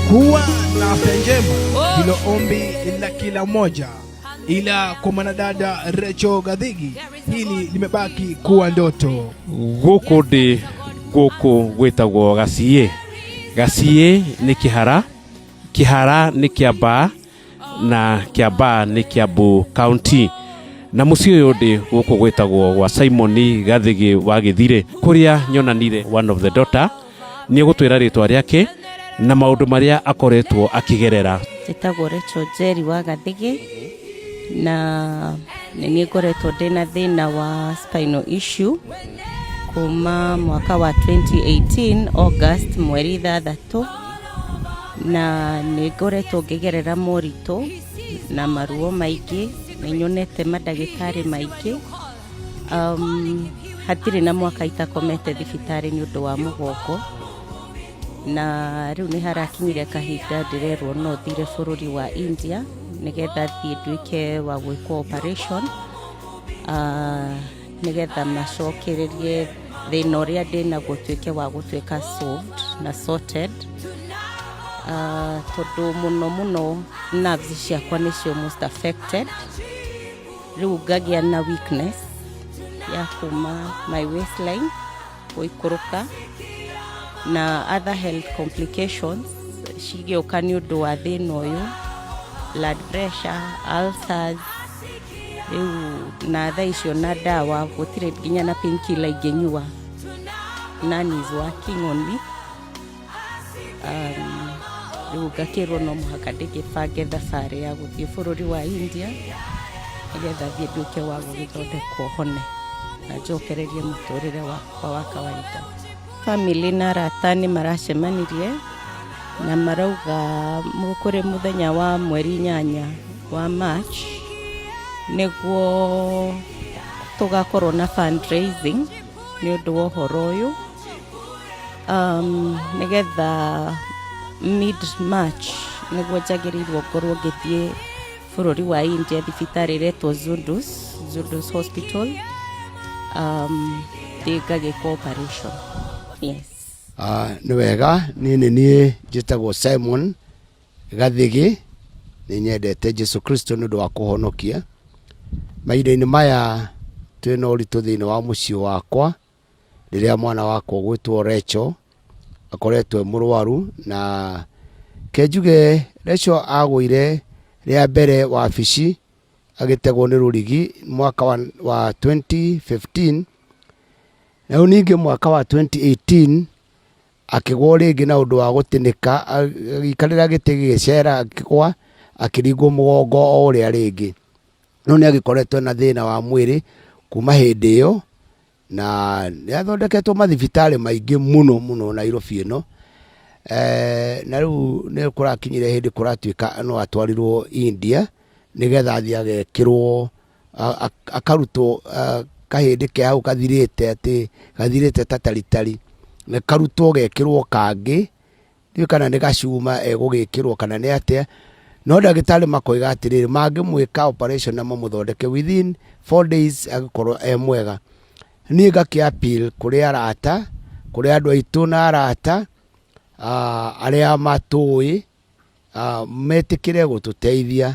Kuwa na afya njema ndilo ombi la kila mmoja, ila kwa mwanadada Rachel Gathigi hili limebaki kuwa ndoto. Gũkũ ndĩ gũkũ gwĩtagwo Gaciĩ. Gaciĩ nĩ Kĩhara, Kĩhara nĩ Kĩambaa na Kĩambaa nĩ Kiambu County. Na mũciĩ ũyũ ndĩ gũkũ gwĩtagwo gwa Simon Gathigi wa Gĩthirĩ, kũrĩa nyonanire one of the daughter. Nĩ egũtwĩra rĩtwa rĩake na maũndũ marĩa akoretwo akĩgerera. Njĩtagwo Rachel Njeri wa Gathigi na nĩ niĩ ngoretwo ndĩna thĩna wa spinal issue kuma mwaka wa 2018 August mweri 6, na nĩ ngoretwo ngĩgerera moritũ na maruo maingĩ. Nĩ nyonete mandagĩtarĩ maingĩ, hatirĩ na mwaka itakomete thibitarĩ nĩ ũndũ wa mũgongo, na rĩu nĩ harakinyire kahinda ndĩrerwo no thire bũrũri wa India nĩgetha thiĩ nduĩke wa gwĩkwo operation, nĩgetha macokererie thĩna ũrĩa ndĩnaguo ũtuĩke wa gũtuĩka solved na sorted, tondũ mũno mũno nerves ciakwa nĩcio most affected. Rĩu ngagĩa na weakness ya kuma my waistline gũikũrũka na other health complications cigĩũka nĩ ũndũ wa thĩna ũyũ, blood pressure, ulcers. Rĩu na thaa icio na ndawa gũtirĩ, nginya na painkiller ingĩnyua, none is working on me. Rĩu ngakĩrwo no mũhaka ndĩgĩbange thabarĩ ya gũthiĩ bũrũri wa India nĩgetha thiĩ nduĩke wa gũgĩthondekwo hone na njokererie mũtũrĩre wakwa wa kawaida. Family na arata nĩ maracemanirie na marauga kũrĩ mũthenya wa mweri 8 wa March nĩguo tũgakorwo na fundraising nĩ ũndũ wa ũhoro ũyũ, nĩgetha mid March nĩguo njagĩrĩirwo ngorwo ngĩthiĩ bũrũri wa India, thibitarĩ ĩretwo Zundus Hospital, thiĩ ngagĩkwo operation, yes. Nĩ wega, niĩ nĩ niĩ njĩtagwo Simon Gathigi. Nĩ nyendete Jesu Kristo nĩ ũndũ wa kũhonokia. Mahinda-inĩ maya twĩna ũritũ thĩinĩ wa mũciĩ wakwa rĩrĩa mwana wakwa ũgwĩtwo Rachel akoretwo e mũrwaru. Na ke njuge Rachel agũire rĩa mbere wabici agĩtegwo nĩ rũrigi mwaka wa 2015, na rĩu ningĩ mwaka wa 2018 akĩgwo rĩngĩ na ũndũ wa gũtĩnĩka, agĩikarĩra gĩtĩ gĩgĩcera, akĩgwa akĩringwo mũgongo o ũrĩa rĩngĩ. No nĩ agĩkoretwo na thĩna wa mwĩrĩ kuma hĩndĩ ĩyo na nĩ athondeketwo mathibitarĩ maingĩ mũno mũno Nairobi ĩno, na rĩu nĩ kũrakinyire hĩndĩ kũratuĩka no atwarirwo India nĩgetha athiĩ agekĩrwo, akarutwo kahĩndĩ ke hau kathirĩte, atĩ gathirĩte ta taritari, nĩ karutwo gekĩrwo kangĩ. Ndiũĩ kana nĩ gacuma egũgĩkĩrwo kana nĩ atĩa, no ndagĩtarĩ makoiga atĩrĩrĩ, mangĩmwĩka operation na mamũthondeke within 4 days agĩkorwo e mwega. Niĩ ngakĩ appeal kũrĩ arata, kũrĩ andũ aitũ na arata arĩa matũĩ, metĩkĩre gũtũteithia,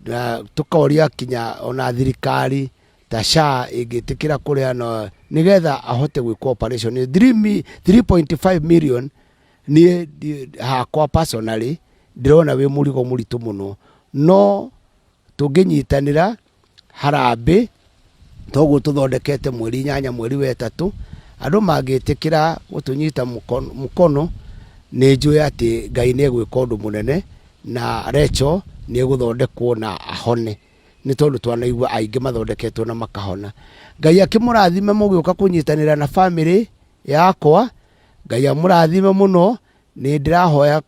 na tũkoria kinya ona thirikari ta SHA ĩngĩtĩkĩra kũrĩha no nĩgetha ahote gwĩkwo operation 3.5 million. Niĩ hakwa personally ndĩrona wĩ mũrigo mũritũ mũno, no tũngĩnyitanĩra harambĩ toguo tũthondekete mweri 8 mweri wa 3, andũ mangĩtĩkĩra gũtũnyita mũkono, nĩ njũĩ atĩ Ngai nĩ egwĩka ũndũ mũnene na Rachel nĩ egũthondekwo na ahone, nĩ tondũ twanaigua aingĩ mathondeketwo na makahona. Ngai akĩmũrathime mũgĩũka kũnyitanĩra na family yakwa. Ngai amũrathime mũno. Nĩ ndĩrahoya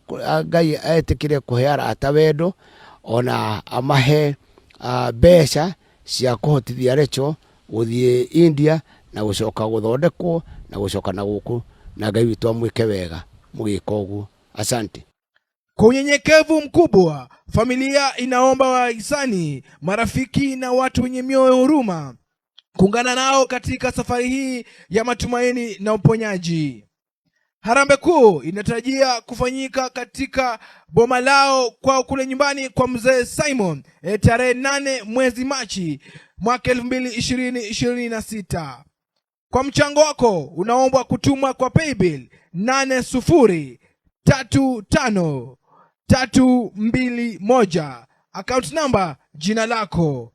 Ngai etĩkĩre kũhe arata wendo ona amahe mbeca cia kũhotithia Rachel gũthiĩ India na gũcoka gũthondekwo na gũcoka na gũkũ, na Ngai witũ amwĩke wega mũgĩka ũguo. Asante. Kwa unyenyekevu mkubwa, familia inaomba wahisani, marafiki na watu wenye mioyo huruma kuungana nao katika safari hii ya matumaini na uponyaji. Harambee kuu inatarajia kufanyika katika boma lao kwao kule nyumbani kwa mzee Simon tarehe 8 mwezi Machi mwaka 2026. Kwa mchango wako unaombwa kutuma kwa paybill 8035321, account number jina lako.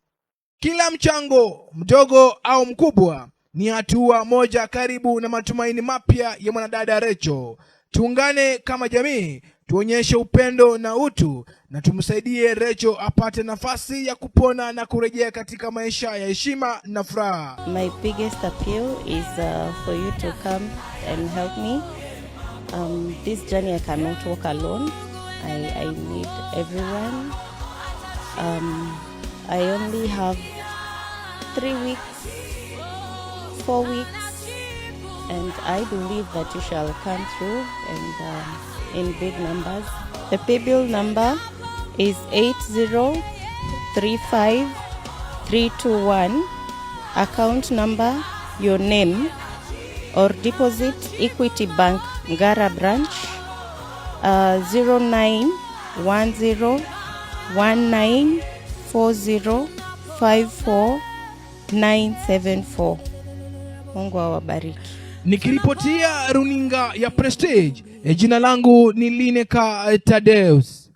Kila mchango mdogo au mkubwa ni hatua moja karibu na matumaini mapya ya mwanadada Recho. Tuungane kama jamii, tuonyeshe upendo na utu, na tumsaidie Recho apate nafasi ya kupona na kurejea katika maisha ya heshima na furaha. My biggest appeal is for you to come and help me. This journey I cannot walk alone. I need everyone. I only have 3 weeks, 4 weeks, and I believe that you shall come through and in big numbers. The paybill number is 8035321. Account number, your name, or deposit Equity Bank Ngara branch, 0910 1940 54974. Mungu awabariki. Nikiripotia runinga ya Prestige, jina langu ni Lineka Tadeus.